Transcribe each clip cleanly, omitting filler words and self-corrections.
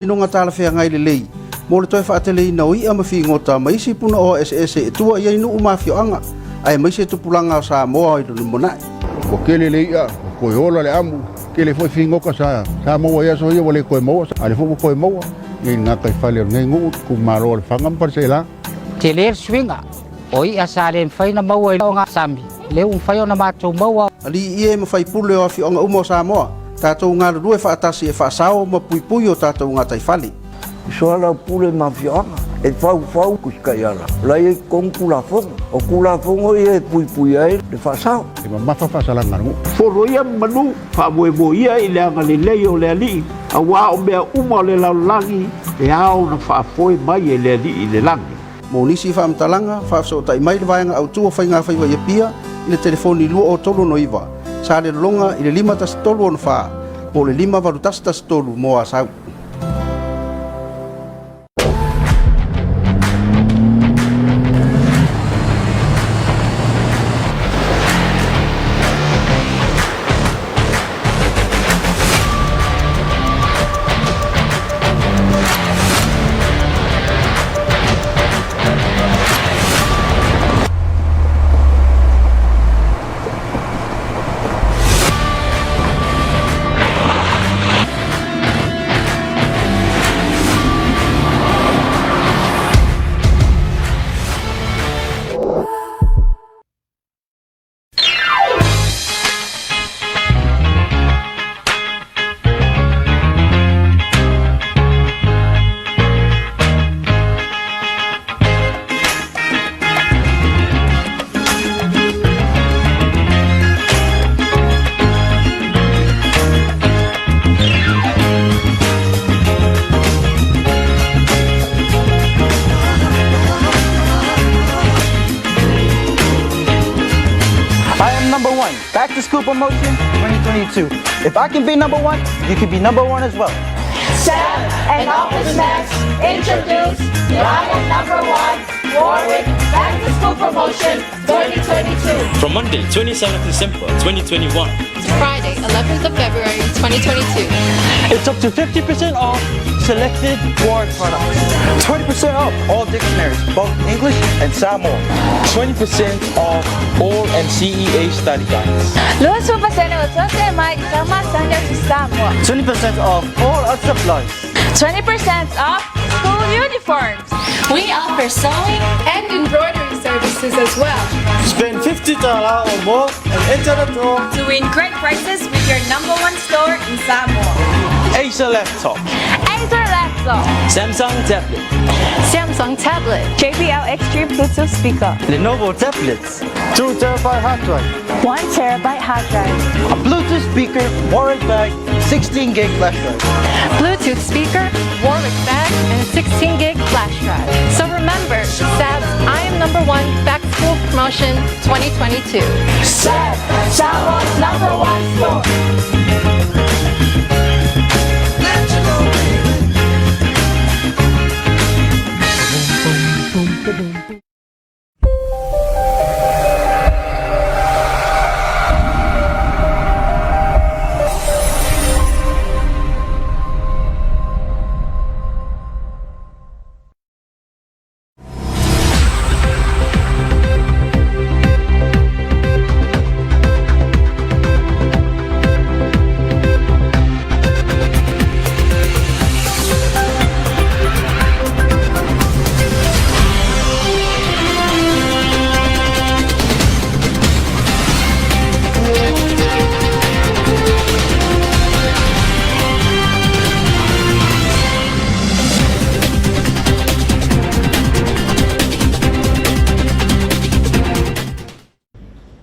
Tinoga talafeagai lelei mo le toe faateleina o i'a ma figota ma isi punaoa eseese e tua i ai nuu ma afioaga, aemaise tupulaga o Samoa i le lumanai. Ua tele le i'a, ua toe ola le amu, tele foi figota sa sa maua i aso ia ua le toe maua, a o lea foi ua toe maua i le gataifale o lenei nuu, itumalo o Lefaga ma Faleaseela. Tele le suiga o i'a sa le mafai ona maua i ogasami, lea ua mafai ona matou maua. Alii e ma faipule o afioaga uma o Samoa, tatou galulue faatasi e faasao ma puipui o tatou gataifale. Soalaupule ma afioaga, e faufau tusi taiala, o la e i ai i totonu Tulafono. O Tulafono ia e puipuia ai le faasao. E mamafa faasalaga a le nuu. Folo ia manu, faamoemoe ia i le agalelei o le Alii, auā o mea uma o le lalolagi e ao ona faafoe mai e le Alii i le lagi. Mo nisi faamatalaga, faafesootai mai le Vaega Autu o Faigafaiva i Apia i le telefoni 2369 Salelologa i le 51364 po o le 58113 mo Asau. I am number one. Back to school promotion 2022. If I can be number one, you can be number one as well. Sam and OfficeMax introduce the I am number one Warwick Back to School Promotion 2022. From Monday, 27th December 2021 to Friday, 11th of February 2022. It's up to 50% off selected Warwick products. 20% off all dictionaries, both English and Samoan. 20% off all NCEA study guides. 20% o tote mai taumasani o Samoa. 20% off all art supplies. 20% off school uniforms. We offer sewing and embroidery services as well. Spend $50 or more and enter the draw to win great prizes with your number one store in Samoa. Acer laptop. Acer laptop. Samsung tablet. Samsung tablet. JBL Extreme Bluetooth speaker. Lenovo tablets. 2 terabyte hard drive. 1 terabyte hard drive. A Bluetooth speaker, Warwick bag, 16 gig flash drive. Bluetooth speaker, Warwick bag, and 16 gig flash drive. So remember, SAB's I am number one back to school promotion 2022. SAB, Samoa's number one store.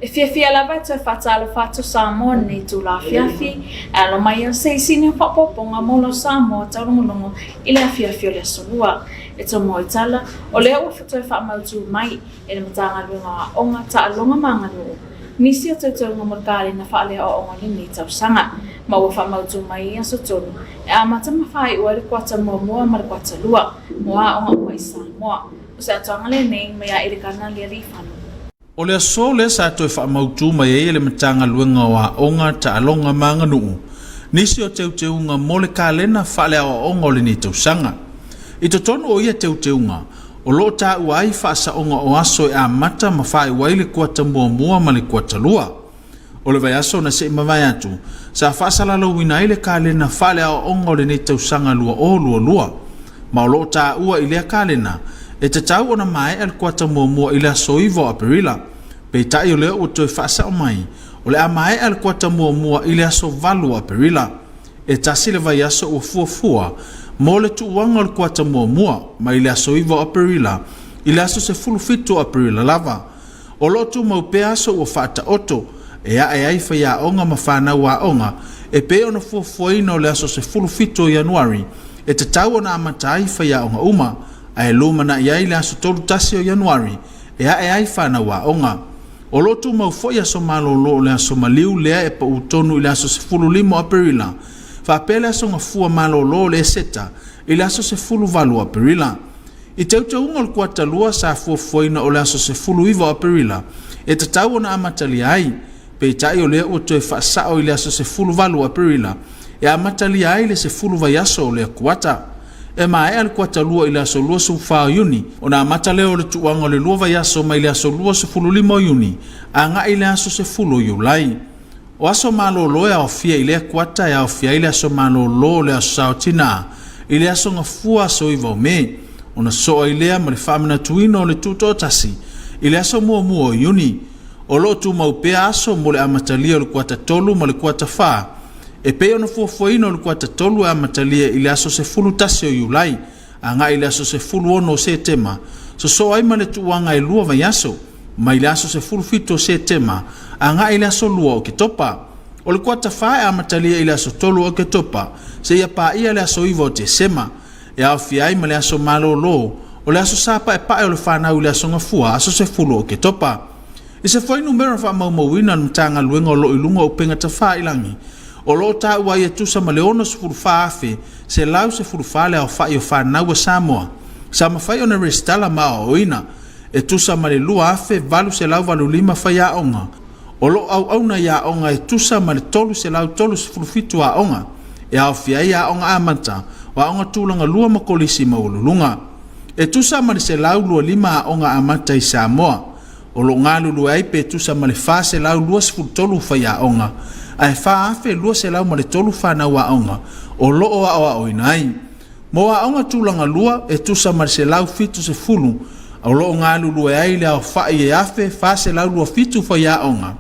E fiafia lava e toe faatalofa atu Samoa i lenei itula afiafi, e alo mai ai se isi niu faaopoopoga mo lau Samoa taulogologo i le afiafi o le Aso Lua. E tomo i tala, o lea ua toe faamautu mai e le Matagaluega o Aoga, Taaloga ma Aganuu nisi o teuteuga mo le kalena faaleaoaoga o lenei tausaga, ma ua faamautu mai i aso tolu e amata ma faaiu ai le kuata muamua ma le kuata lua mo aoga uma i Samoa. O se atoaga lenei mai a Elekana Lealiifano. O le aso lea sa toe faamautu mai ai e le Matagaluega o Aoga, Taaloga ma Aganuu nisi o teuteuga mo le kalena faaleaoaoga o lenei tausaga. I totonu o ia teuteuga, o lo o taua ai faasaoga o aso e amata ma faaiu ai le kuata muamua ma le kuata lua. O le vaiaso na se i mavae atu, sa faasalalauina ai le kalena faaleaoaoga o lenei tausaga 2022, ma o lo o taua i lea kalena, e tatau ona maea le kuata muamua i le aso 9 o Aperila. Peitai o lea ua toe faasao mai, o le a maea le kuata muamua i le aso 8 o Aperila. E tasi le vaiaso ua fuafua mo le tuuaga o le kuata muamua mai le aso 9 o Aperila i le aso 17 o Aperila lava. O lo o tumau pea aso ua faataoto e ae ai faiaoga ma fanau aoga e pei ona fuafuaina o le aso 17 o Ianuari e tatau ona amata ai faiaoga uma, ae lumanai ai le aso 31 o Ianuari e ae ai fanau aoga. O lo o tumau foi aso malolo o le aso maliu lea e pau tonu i le aso 15 o Aperila, faapea le aso gafua malolo o le Eseta i le aso 18 o Aperila. I teuteuga o le kuata lua sa fuafuaina o le aso 19 o Aperila e tatau ona amatalia ai, peitai o lea ua toe faasao i le aso 18 o Aperila e amatalia ai le 10 vaiaso o lea kuata. E maea le kuata lua i le aso 24 o Iuni, ona amata lea o le tuuaga o le lua vaiaso mai le aso 25 o Iuni agai i le aso 10 o Iulai. O aso malolo e aofia i lea kuata e aofia ai le aso malolo o le Aso Sa o Tinā i le aso Gafua aso 9 o Me, ona sosoo ai lea ma le faamanatuina o le Tutoatasi i le aso muamua o Iuni. O lo o tumau pea aso mo le amatalia o le kuata tolu ma le kuata fa, e pei ona fuafuaina o le kuata tolu e amatalia i le aso 11 o Iulai agai i le aso 16 o Setema, sosoo ai ma le tuuaga e lua vaiaso, mai le aso 17 o Setema agai i le aso 2 o Oketopa. O le kuata fa e amatalia i le aso 3 o Oketopa seia paia le aso 9 o Tesema, e aofia ai ma le aso malolo o le aso Sa Paepae o le Fanau i le aso Gafua, aso 10 o Oketopa. I se fuainumera na faamaumauina a le Matagaluega o lo o i luga o upega tafailagi, o lo o taua ai e tusa ma le 64,114 le aofai o fanau a Samoa sa mafai ona resitala ma aoaoina, e tusa ma le 2,885 faiaoga o lo o auauna i aoga e tusa ma le 337 aoga, e aofia ai aoga amata, o aoga tulaga lua ma kolisi maualuluga. E tusa ma le 125 aoga amata i Samoa, o lo o galulue ai pe tusa ma le 423 faiaoga, ae 4,203 fanau aoga o lo o aoaoina ai. Mo aoga tulaga lua, e tusa ma le 170 o lo o galulue ai le aofai e 1,427 faiaoga,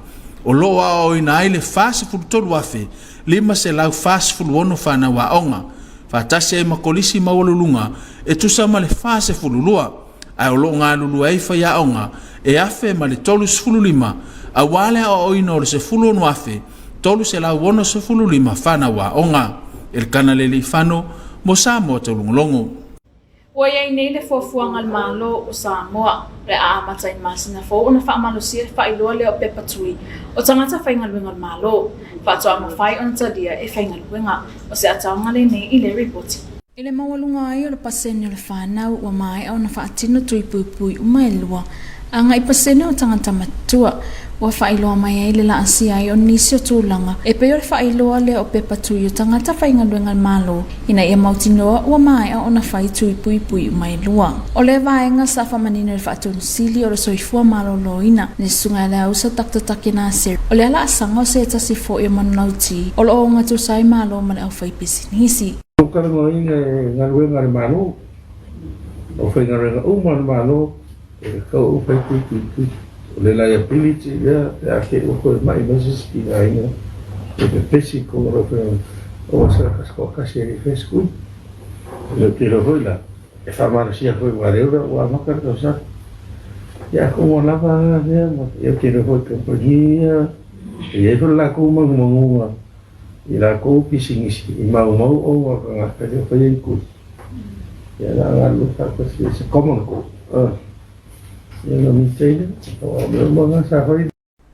o lo o aoaoina ai le 43,546 fanau aoga, faatasi ai ma kolisi maualuluga e tusa ma le 42. ae o lo o galulue ai faiaoga e 1,035 aua le aoaoina o le 16,365 fanau aoga. Elikana Lealiifano mo Samoa Taulogologo. Ua i ai nei le fuafuaga a le Malo o Samoa, o le a amata i le masina fou ona faamalosia le faailoa lea o pepa tui o tagata faigaluega o le Malo, faatoa mafai ona talia e faigaluega. O se ataoga lenei i le ripoti. I le maualuga ai o le pasene o le fanau ua maea ona faatino tui puipui uma e lua, agai pasene o tagata matua, ua faailoa mai ai le laasia ai o nisi o tulaga e pei o le faailoa lea o pepa tui o tagata faigaluega a le Malo ina ia mautinoa ua maea ona fai tui puipui uma e lua. O lea vaega sa faamanino e le Faatonu Sili o le Soifua Maloloina, le Susuga ia Leausa Doctor Takenase, o lea laasaga o se tasi foi o manulauti o lo o ogatusa ai Malo ma le aufaipisinisi. Ua talanoaina e galuega a le Malo, o faigaluega uma a le Malo e tatau ona fai tui. O le liability lea pe a te i ua toe mai mai se isi tigaina e pepesi i totonu o lau faigaluega, aua sa toatasi e le i faia se tui. Ou te iloa foi la, e faamalosia foi aua o lea ua amata le tausaga. Ia atonu ua lava lena mea, ou te iloa foi i kamupani ia, e i ai foi le latou manumanuga i latou pisinisi i maumau ona o tagata e le o faia ni tui. Ia na galulue faatasi ai se common goal. Ia na mita ai lea, aua o mea uma na sa fai.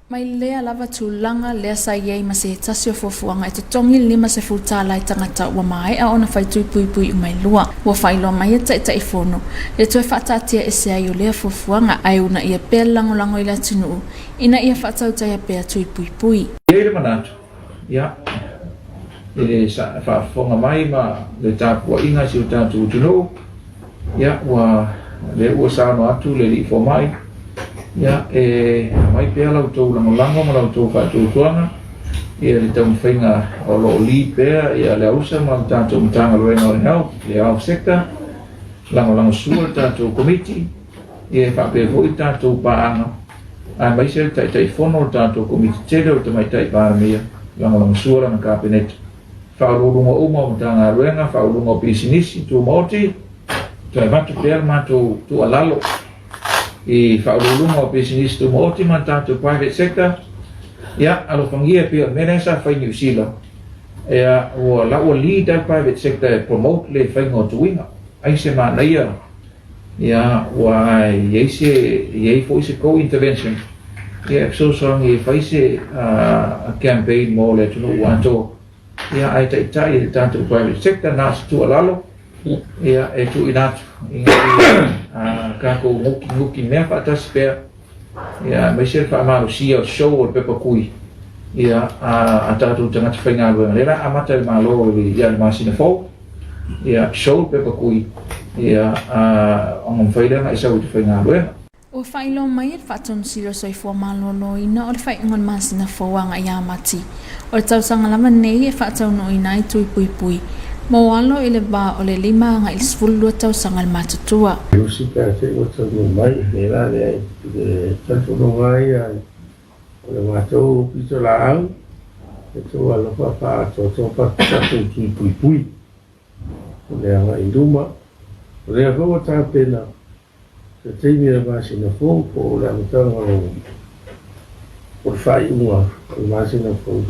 Mai lea lava tulaga lea sa i ai ma se tasi o fuafuaga e totogi le 50 tala i tagata ua maea ona fai tui puipui uma e lua. Ua faailoa mai e Taitaifono le toe faataatia ese ai o lea fuafuaga ae uunaia pea le lagolago i le atunuu ina ia faatautaia pea tui puipui. E i ai le manatu, ia, I le faafofoga mai ma le tapuaiga a si o tatou atunuu, ia, ua lea ua saunoa atu le Alii Fomai, ia, e aumai pea la outou lagolago ma la outou faatuatuaga i le taumafaiga o lo o lead pea ia Leausa ma le tatou Matagaluega o le Health, le Health Sector, lagolagosua le tatou Komiti, ia e faapea foi le tatou paaga, aemaise le Taitaifono o le tatou Komiti tele o le Tamaitai Palemia, lagolagosua lana Kapeneta. Faauluuluga uma o Matagaluega, faauluuluga o Pisinisi, Tumaoti, toe avatu pea le matou tuualalo i faauluuluga o Pisinisi Tumaoti ma le tatou private sector, ia, alofagia e pei o le mea lea sa fai i Niu Sila, ia, ua la ua lead lava le private sector e promote le faiga o tuiga. Ai se manaia Ia, ua i ai se, i ai foi se tou intervention, ia e fesoasoani e fai se campaign mo le atunuu atoa, ia ae taitai e le tatou private sector, na o se tuualalo, ia e tuuina atu ina ia tatou nukinuki mea faatasi pea, ia aemaise le faamalosia o le show o le pepa kui, ia a tatou tagata faigaluega. Lea o le a amata e le Malo i le masina fou. Ia, show le pepa kui, ia, ona mafai lea ona e sau i te faigaluega. Ua faailoa mai e le Faatonu-sili o le Soifua Maloloina o le faaiuga o le masina fou agai ia Mati o le tausaga lava nei e faataunuuina ai tui puipui mo alo i le va o le 5 agai i le 12 tausaga le matutua. Usi pe a te i ua taunuu mai, pēlā lea i le talitonuga ia O le matou pitolaau, e tou alofa faaatoatoa tatou tui puipui o le agai i luma. O lea foi ua tapena se taimi o le masina fou po o le amataga o le faaiuga o le masina fou.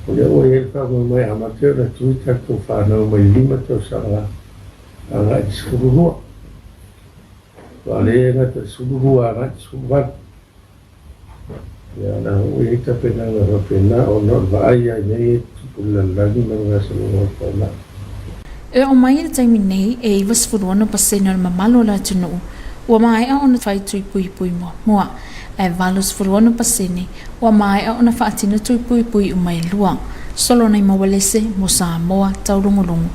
O lea ua i ai le faamoemoe e amata ona tui tatou fanau mai le 5 tausaga agai i le 12. Aua o lea e gata i le 12 agai i le 18. Ia, o la foi e i ai tapenaga faapena ona o le vaai lava i mea ia e tutupu i le lalolagi ma le gasologa o le faamai. E oo mai i le taimi nei, e 96 pasene o le mamalu o le atunuu ua maea ona fai tui puipui muamua, ae 86 pasene ua maea ona faatino tui puipui uma e lua. Solonai Maualese mo Samoa Taulogologo.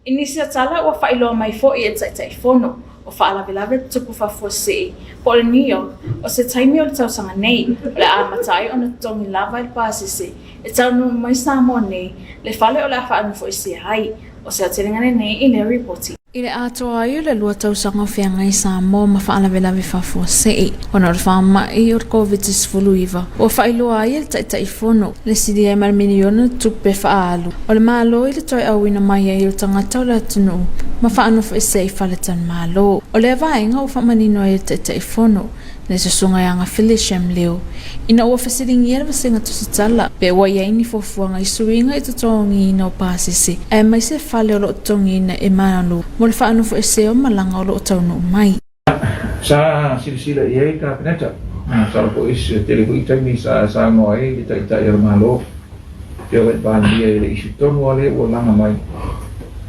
I nisi o tala ua faailoa mai foi e Taitaifono o Faalavelave Tutupu Faafuasei po o le NEOC, o se taimi o le tausaga nei o le a amata ai ona totogi lava e le pasese e taunuu mai Samoa nei le fale o le a faanofoesea ai. O se aotelega lenei i lea ripoti. I le atoa ai o le lua tausaga o feagai Samoa ma faalavelave faafuasei ona o le faamai o le Koviti-19, ua faailoa ai e le Taitaifono le silia ma le miliona tupe faaalu o le Malo i le toe auina mai ai o tagata o le atunuu ma faanofoesea i faletalimalo. O lea vaega ua faamanino ai e le Taitaifono le Susuga ia Agafili Shem Liu ina ua fesiligia le vasega tusitala pe ua i ai ni fuafuaga i suiga i totogiina o pasese aemaise fale o lo o totogiina e Malo mo le faanofoesea o malaga o lo o taunuu mai. Sa silasila i ai le Kapeneta, masalo foi e tele foi taimi sa saunoa ai le Taitai o le Malo, Afioga i le Palemia i le issue tonu lava lea ua laga mai.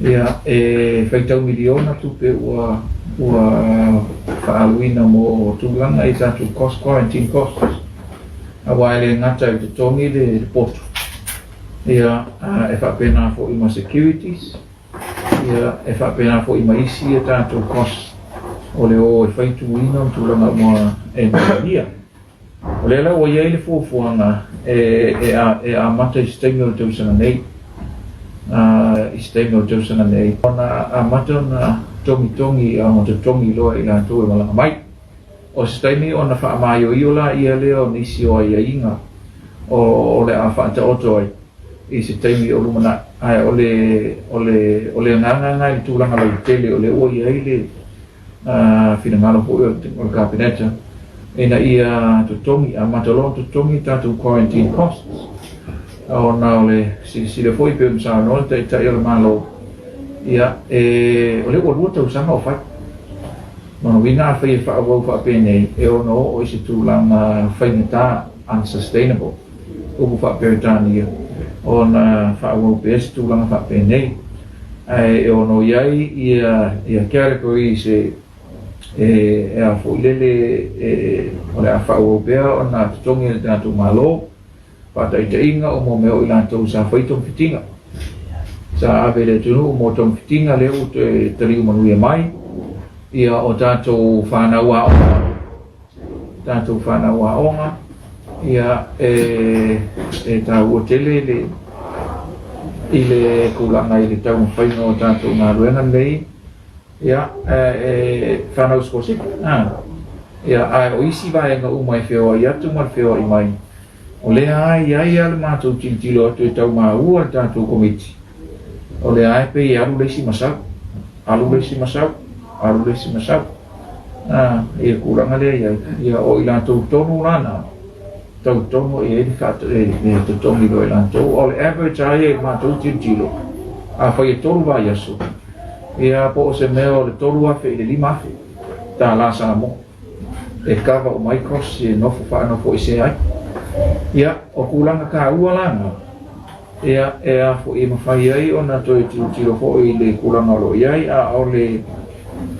Ia, e faitau miliona tupe ua ua faaaluina mo tulaga i tatou cost, quarantine costs, aua e le gata i totogi le potu, ia, e faapena foi ma securities, Ia, e faapena foi ma isi a tatou costs o le o e fai tuuina ma tulaga uma e manaomia. O lea la ua i ai le fuafuaga e, e, e amata i se taimi o le tausaga nei, i se taimi o le tausaga nei, ona amata ona togitogi, ona totogi loa i latou e malaga mai. O se taimi ona faamaioio laia lea o nisi o aiaiga o, o le a faataoto ai. i se taimi o lumanai. Ae o le, o le, o le agaga lena i le tulaga lautele o lea ua i ai le finagalo foi o le Kapeneta ina ia totogi, amata loa ona totogi tatou quarantine costs ona o le silasila foi pei ona saunoa le Taitai o le Malo, ia, e, o lea ua lua tausaga o fai. Lona uiga afai e faaauau faapenei, e ono oo i se tulaga faigata, unsustainable. upu faa-Peretania, ona faaauau pea se tulaga faapenei. Ae e ono i ai ia, ia categories e, e, e a foi lele e, o le a faaauau pea ona totogi e le tatou Malo, faataitaiga o mo mea o i latou sa fai togafitiga. Sa ave i le atunuu mo togafitiga lea ua toe taliu manuia mai, ia o tatou fanau aoga, tatou fanau aoga, ia e, e taua tele le, i le tulaga i le taumafaiga o tatou galuega lenei, ia, e, fanau sikolasipi, ia, ae o isi vaega uma e feoai atu ma le feoai mai, O lea lava e i ai lava le matou tilotilo atu e tau maua le tatou Komiti, o lea lava e pei e alu le isi ma sau, alu le isi ma sau, alu le isi ma sau. A, i le tulaga lea e i ai, ia o i latou tonu la na, tau tonu i ai le faat, le, le totogi loa i latou. O le average lava ia i le matou tilotilo, afai e 3 vaiaso, ia po o se mea o le $3,000 i le $5,000 tala Samoa. e kava uma ai costs e nofo faanofoesea ai. Ia, o tulaga taua la na, ia, e a foi e mafai ai ona toe tilotilo foi i le tulaga o lo o i ai, a o le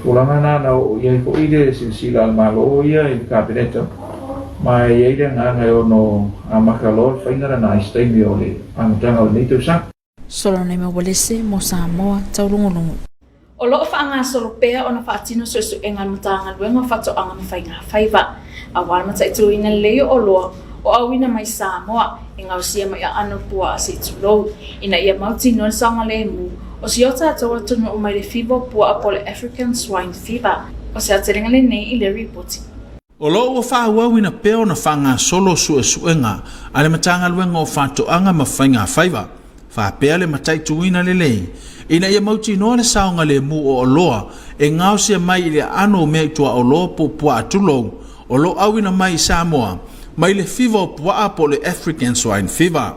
tulaga na na oo i ai foi le silasila a le Malo ia i le Kapeneta, ma e i ai le agaga e ono amata loa le faiga lena i se taimi o le amataga o lenei tausaga. Solonema Uelese mo Samoa Taulogologo. O lo o faagasolo pea ona faatino suesuega a le Matagaluega o Faatoaga ma Faiga Faiva aua le mataituina lelei o oloa o auina mai Samoa e gaosia mai aano puaa se i tulou ina ia mautinoa le saogalemu o si o tatou atunuu mai le fiva o puaa po o le African Swine Fever. O se aotelega lenei i le Ripoti. O lo o ua faaauauina pea ona faagasolo suesuega a le Matagaluega o Faatoaga ma Faiga Faiva, faapea le mataituina lelei ina ia mautinoa le saogalemu o oloa e gaosia mai i le aano o mea i tuaoloa po o puaa tulou o lo o auina mai i Samoa mai le fiva o puaa po o le African Swine Fever.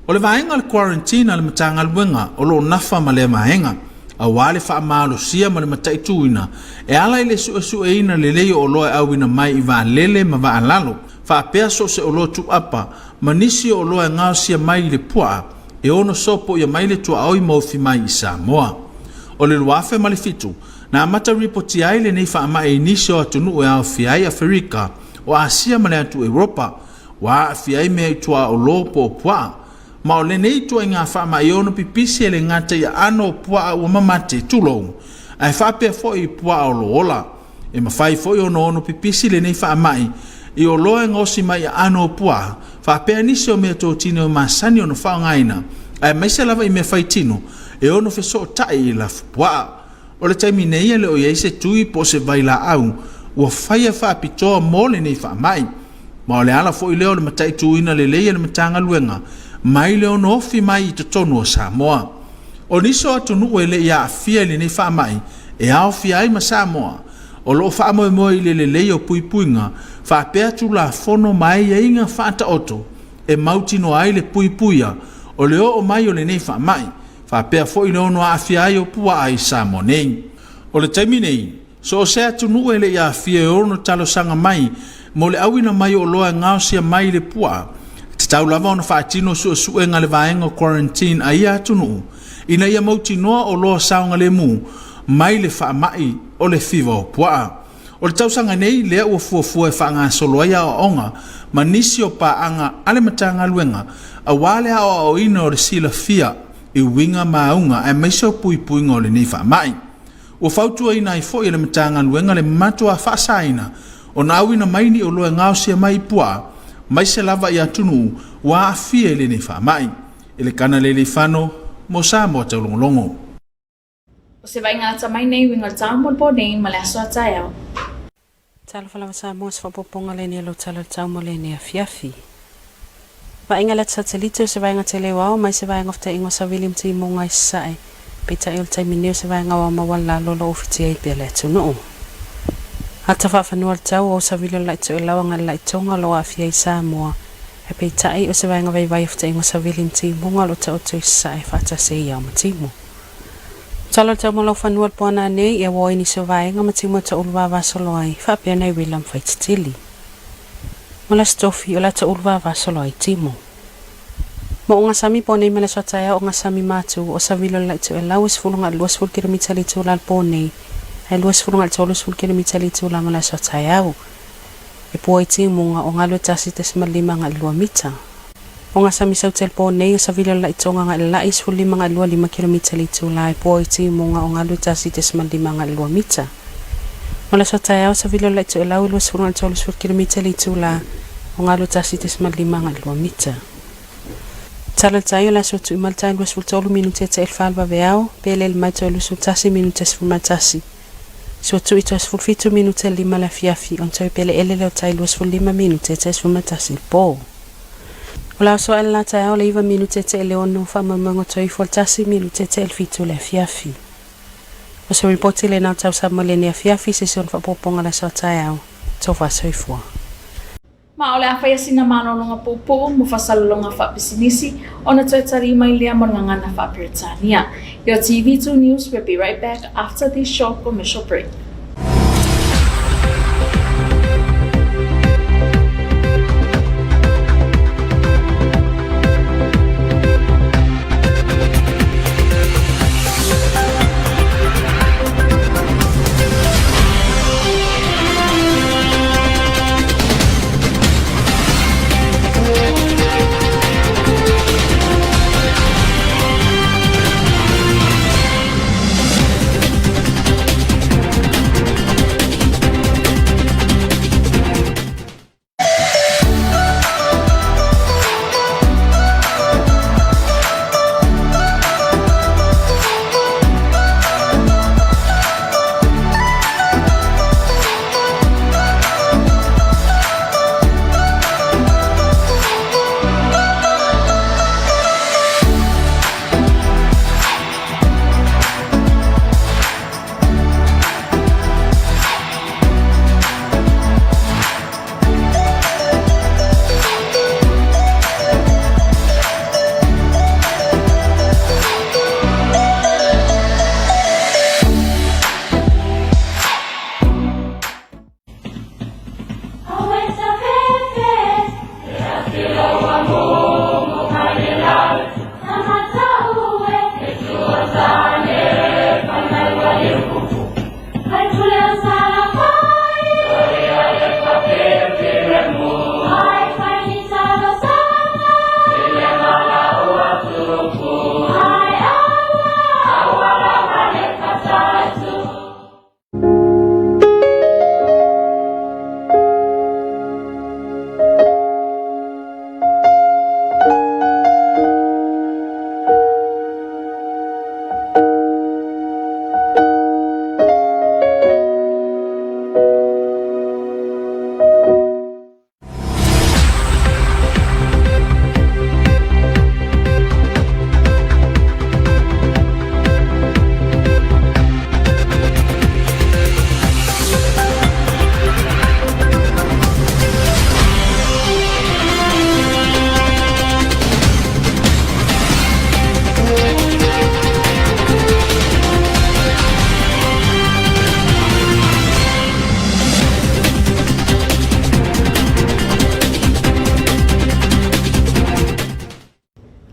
O le vaega o le quarantine a le Matagaluega o lo o nafa ma lea vaega, aua le faamalosia ma le mataituina e ala i le suesueina lelei o oloa e auina mai i vaalele ma vaalalo, faapea so o se oloa tuuapa ma nisi o oloa e gaosia mai i le puaa e ono sopoia mai le tuaoi ma ofi mai i Samoa. O le 2007, na amata ripotia ai lenei faamai i nisi o atunuu e aofia ai Aferika, o Asia ma le atu Europa, Ua aafia ai mea i tuaolo po o puaa. Ma o lenei ituaiga faamai e ono pipisi e le gata i aano o puaa ua mamate, tulou, ae faapea foi i puaa o lo ola. E mafai foi ona ono pipisi lenei faamai i oloa e gaosi mai i aano o puaa, faapea nisi o mea totino e masani ona faaaogaina, aemaise lava i mea faitino e ono fesootai i lafupuaa. O le taimi nei e le o i ai se tui po o se vailaau ua faia faapitoa mo lenei faamai. Ma o le ala foi lea o le mataituina lelei e le Matagaluega mai le ono ofi mai i totonu o Samoa. O nisi o atunuu e le i aafia i lenei faamai e aofia ai ma Samoa, o lo o faamoemoe i le lelei o puipuiga faapea Tulafono ma aiaiga faataoto e mautinoa ai le puipuia o le oo mai o lenei faamai, faapea foi le ono aafia ai o puaa i Samoa nei. O le taimi nei, So o se atunuu e le i aafia e ono talosaga mai mo le auina mai o oloa e gaosia mai i le puaa, e tatau lava ona faatino suesuega a le vaega o quarantine a ia atunuu ina ia mautinoa oloa saogalemu mai le faamai o le fiva o puaa. O le tausaga nei lea ua fuafua e faagasolo ai aoaoga ma nisi o paaga a le Matagaluega aua le aoaoina o le silafia i uiga ma auga aemaise o puipuiga o lenei faamai. Ua fautuaina ai foi e le Matagaluega le matuā faasaina ona auina mai ni oloa e gaosia mai i puaa, maise lava i atunuu ua aafia i lenei faamai. Elekana Leleiifano mo Samoa Taulogologo. O se vaaiga lata mai nei uiga o le tau mo le po nei ma le aso a taeao. Talofa lava Samoa, se faaopoopoga lenei o lou tala o le tau mo lenei afiafi. Vaaiga le ata satelite o se vaega tele o ao mai se vaega o fetaiga o Savili ma Timuga i Sasae, peitai o le taimi nei o se vaega o ao maualalo o lo o ufitia ai pea le atunuu. Ata faafanua le tau o Savili o le laitoelau agai le laitoga o lo o aafia ai Samoa, ae peitai o se vaega vaivai o fetaiga o Savili ma Timuga o lo o taoto i Sasae faatasi ai ao ma Timu. Tala o le tau ma laufanua le poana nei, ia ua oi nisi o vaega ma timu e toulu vavasolo ai, faapea nai uila ma faititili. Ma le Aso Tofi, o le a toulu vavasolo ai timu. Ma o gasami po nei ma le aso a taeao o gasami matu, o savili o le laitoelau e 10 ga 20 kilomita le itula le po nei, ae 20 ga 30 kilomita le itula ma le aso a taeao. E pua i timuga o galu e 1.5 ga 2 mita. O gasami sau telefoni nei savili o le laʻitoga agai le laʻi 15.25 kilomita le itulā e pua i timuga o galu e 1.5.2 mita. O le aso taeao savili o le laʻitoelau e 20.30 kilomita le itulā o galu e 1.5.2 mita. Tala le tai o le aso tuimaletae 23 minute e taʻi le 4 vaveao, pe lele mai toe 21 minute 11. Sua tui toe 17 minute le 5 le afiafi, ona toe peleele lea o tai 25 minute e taʻi 11 le po. O le aso ae le la taeao le 9 minute e taʻi le 6, faamoemoega toe ifo le 1 minute e taʻi le 7 le afiafi. O se ripoti lena o tausaga mo lenei afiafi se isi ona faaopoopoga le aso a taeao. Tofa soifua. Ma o le a faia sina malologa puupuu mo faasalalauga faapisinisi ona toe tali mai lea mo le gagana faa-Peretania. Your TV2 News will be right back after this short commercial break.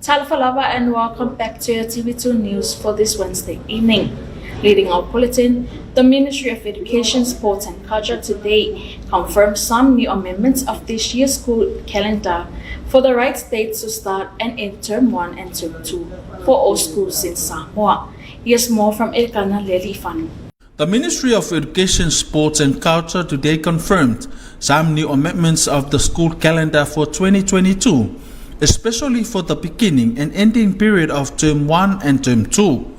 Talofa lava and welcome back to your TV2 News for this Wednesday evening. Leading our bulletin, the Ministry of Education, Sports and Culture today confirmed some new amendments of this year's school calendar for the right dates to start and end Term 1 and Term 2 for all schools in Samoa. Here's more from Elkana Lelifanu. The Ministry of Education, Sports and Culture today confirmed some new amendments of the school calendar for 2022, especially for the beginning and ending period of Term 1 and Term 2.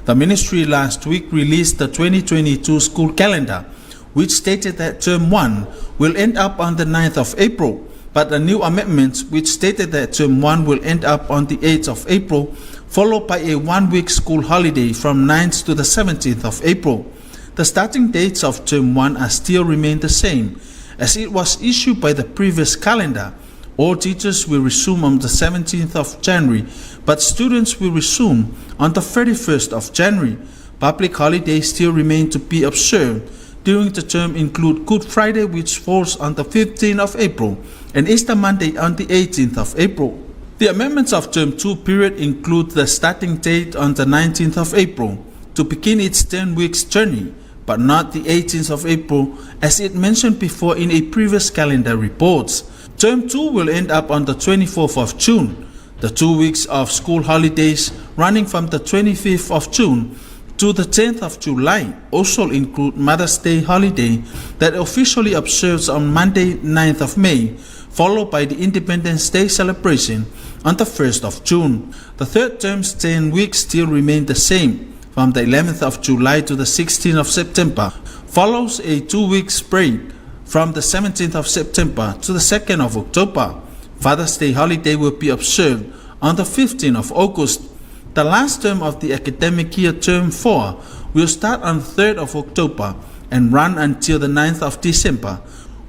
The ministry last week released the 2022 school calendar, which stated that Term 1 will end up on the 9th of April, but the new amendments, which stated that Term 1 will end up on the 8th of April, followed by a one-week school holiday from 9th to the 17th of April. The starting dates of Term 1 are still remain the same, as it was issued by the previous calendar. All teachers will resume on the 17th of January, but students will resume on the 31st of January. Public holidays still remain to be observed during the term include Good Friday, which falls on the 15th of April, and Easter Monday on the 18th of April. The amendments of Term 2 period include the starting date on the 19th of April to begin its 10 weeks journey, but not the 18th of April as it mentioned before in a previous calendar reports. Term 2 will end up on the 24th of June. The two weeks of school holidays running from the 25th of June to the 10th of July also include Mother's Day holiday that officially observes on Monday 9th of May, followed by the Independence Day celebration on the 1st of June. The third term's 10 weeks still remain the same, from the 11th of July to the 16th of September, follows a two-week break from the 17th of September to the 2nd of October. Father's Day holiday will be observed on the 15th of August. The last term of the academic year, term 4, will start on 3rd of October and run until the 9th of December,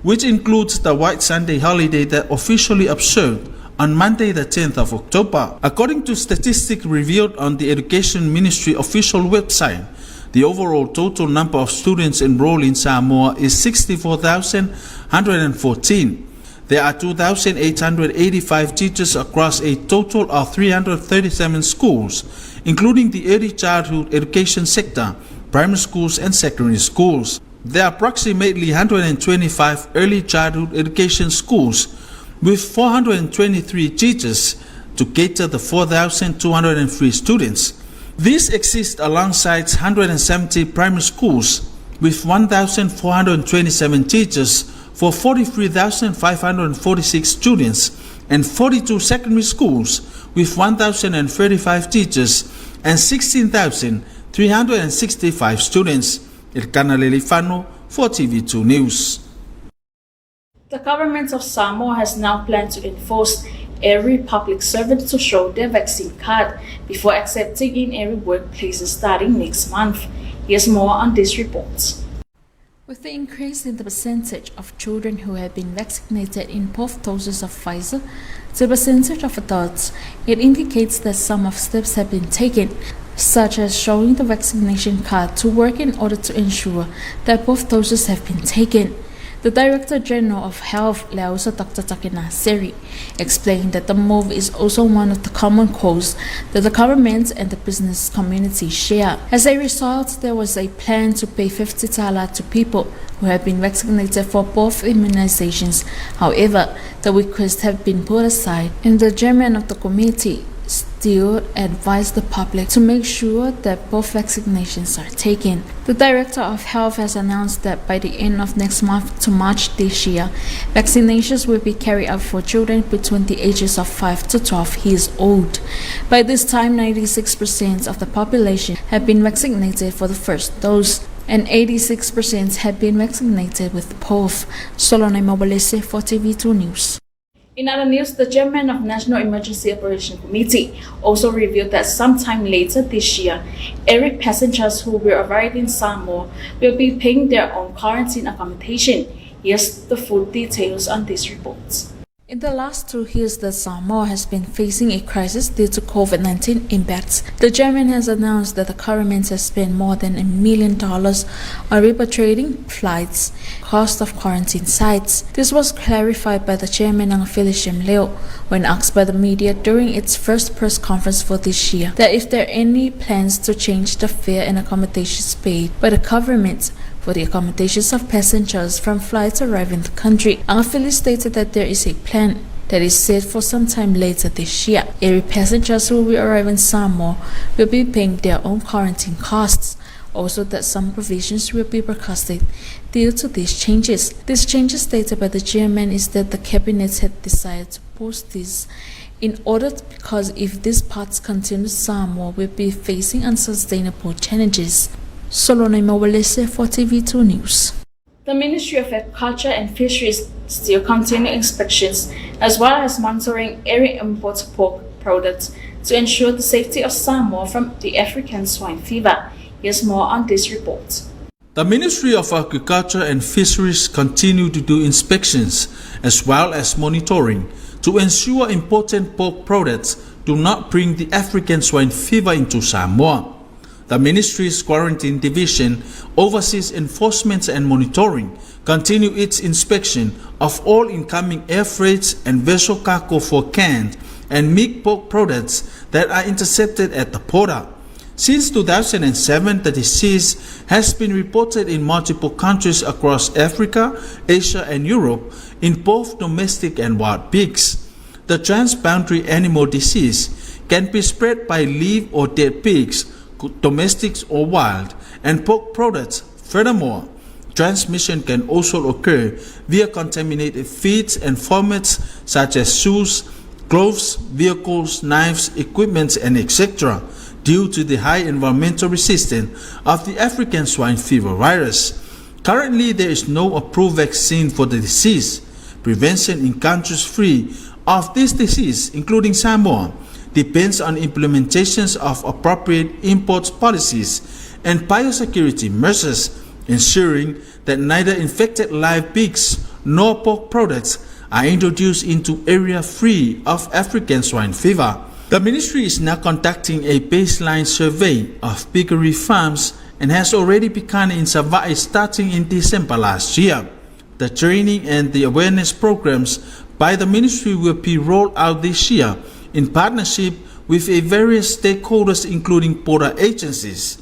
which includes the White Sunday holiday that officially observed on Monday the 10th of October. According to statistics revealed on the Education Ministry official website, the overall total number of students enrolled in Samoa is 64,114. There are 2,885 teachers across a total of 337 schools, including the early childhood education sector, primary schools and secondary schools. There are approximately 125 early childhood education schools with 423 teachers to cater the 4,203 students. This exists alongside 170 primary schools with 1,427 teachers for 43,546 students and 42 secondary schools with 1,035 teachers and 16,365 students. Elkana Lelifano for TV2 News. The government of Samoa has now planned to enforce every public servant to show their vaccine card before accepting in every workplace starting next month. Here's more on this report. With the increase in the percentage of children who have been vaccinated in both doses of Pfizer to the percentage of adults, it indicates that some of steps have been taken, such as showing the vaccination card to work in order to ensure that both doses have been taken. The Director General of Health, Leausa Dr. Takena Seri, explained that the move is also one of the common cause that the government and the business community share. As a result, there was a plan to pay 50 tala to people who have been vaccinated for both immunizations. However, the request have been put aside, and the chairman of the committee, still advised the public to make sure that both vaccinations are taken. The Director of Health has announced that by the end of next month to March this year, vaccinations will be carried out for children between the ages of 5 to 12 years old. By this time, 96% of the population have been vaccinated for the first dose and 86% have been vaccinated with both. Solone Mobilese for TV2 News. In other news, the chairman of National Emergency Operation Committee also revealed that sometime later this year, every passengers who will arrive in Samoa will be paying their own quarantine accommodation. Here's the full details on this report. In the last two years that Samoa has been facing a crisis due to COVID-19 impacts, the chairman has announced that the government has spent more than a million dollars on repatriating flights, cost of quarantine sites. This was clarified by the chairman Agafili Shem Leo when asked by the media during its first press conference for this year that if there are any plans to change the fare and accommodations paid by the government for the accommodations of passengers from flights arriving in the country. Agafili stated that there is a plan that is set for some time later this year. Every passengers who will arrive in Samoa will be paying their own quarantine costs. Also that some provisions will be broadcasted due to these changes. These changes stated by the chairman is that the cabinet had decided to post this in order because if these parts continue, Samoa will be facing unsustainable challenges. Solone Mawalese for TV2 News. The Ministry of Agriculture and Fisheries still continue inspections as well as monitoring every import pork product to ensure the safety of Samoa from the African swine fever. Here's more on this report. The Ministry of Agriculture and Fisheries continue to do inspections as well as monitoring to ensure important pork products do not bring the African swine fever into Samoa. The ministry's quarantine division oversees enforcement and monitoring, continue its inspection of all incoming air freights and vessel cargo for canned and meat pork products that are intercepted at the border. Since 2007, the disease has been reported in multiple countries across Africa, Asia, and Europe in both domestic and wild pigs. The transboundary animal disease can be spread by live or dead pigs, domestics or wild, and pork products. Furthermore, transmission can also occur via contaminated feeds and formats such as shoes, gloves, vehicles, knives, equipment, and etc., due to the high environmental resistance of the African swine fever virus. Currently, there is no approved vaccine for the disease. Prevention in countries free of this disease, including Samoa, depends on implementations of appropriate import policies and biosecurity measures, ensuring that neither infected live pigs nor pork products are introduced into area free of African swine fever. The ministry is now conducting a baseline survey of piggery farms and has already begun in Savai'i starting in December last year. The training and the awareness programs by the ministry will be rolled out this year in partnership with a various stakeholders including border agencies.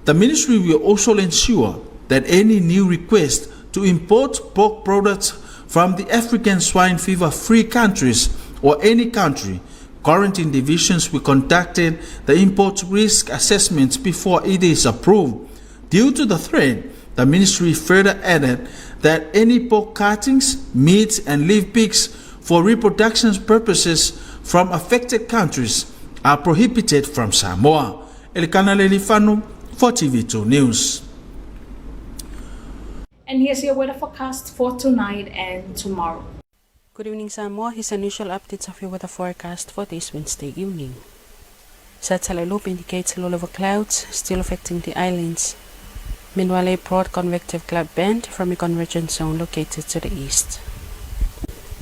The ministry will also ensure that any new request to import pork products from the African swine fever free countries or any country quarantine divisions will conduct the import risk assessments before it is approved. Due to the threat, the ministry further added that any pork cuttings, meats, and live pigs for reproduction purposes from affected countries are prohibited from Samoa. Elikana Lelifano for TV2 News. And here's your weather forecast for tonight and tomorrow. Good evening, Samoa. Here's unusual updates of your weather forecast for this Wednesday evening. Satellite loop indicates low level clouds still affecting the islands. Meanwhile, a broad convective cloud band from a convergence zone located to the east.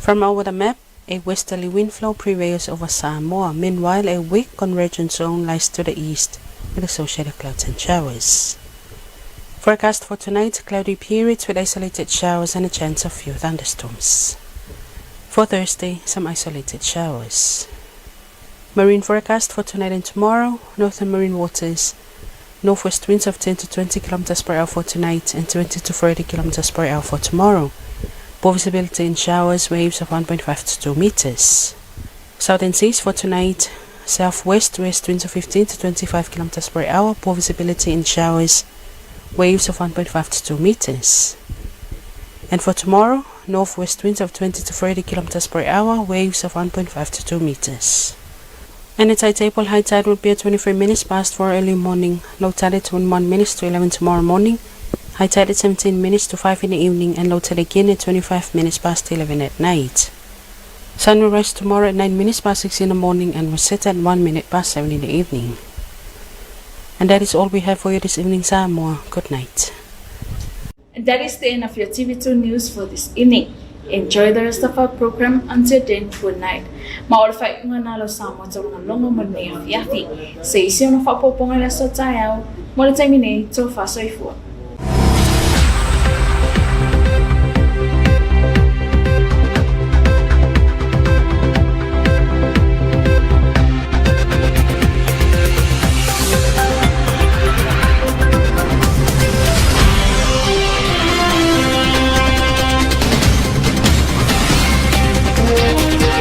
From our weather map, a westerly wind flow prevails over Samoa. Meanwhile, a weak convergence zone lies to the east with associated clouds and showers. Forecast for tonight, cloudy periods with isolated showers and a chance of few thunderstorms. For Thursday, some isolated showers. Marine forecast for tonight and tomorrow, northern marine waters, northwest winds of 10 to 20 kilometers per hour for tonight and 20 to 40 kilometers per hour for tomorrow. Poor visibility in showers, waves of 1.5 to 2 meters. Southern seas for tonight, southwest west winds of 15 to 25 kilometers per hour, poor visibility in showers, waves of 1.5 to 2 meters. And for tomorrow, northwest winds of 20 to 40 kilometers per hour, waves of 1.5 to 2 meters. And the tide table high tide will be at 23 minutes past 4 early morning, low tide at 21 minutes to 11 tomorrow morning, high tide at 17 minutes to 5 in the evening, and low tide again at 25 minutes past 11 at night. Sun will rise tomorrow at 9 minutes past 6 in the morning and will set at 1 minute past 7 in the evening. And that is all we have for you this evening, Samoa. Good night. And that is the end of your TV2 news for this evening. Enjoy the rest of our program until then, good night. Ma o le faaiuga lena o Samoa taulogologo mo lenei afiafi. Se isi ona faaopoopoga i le aso taeao, mo le taimi nei, tofa soifua.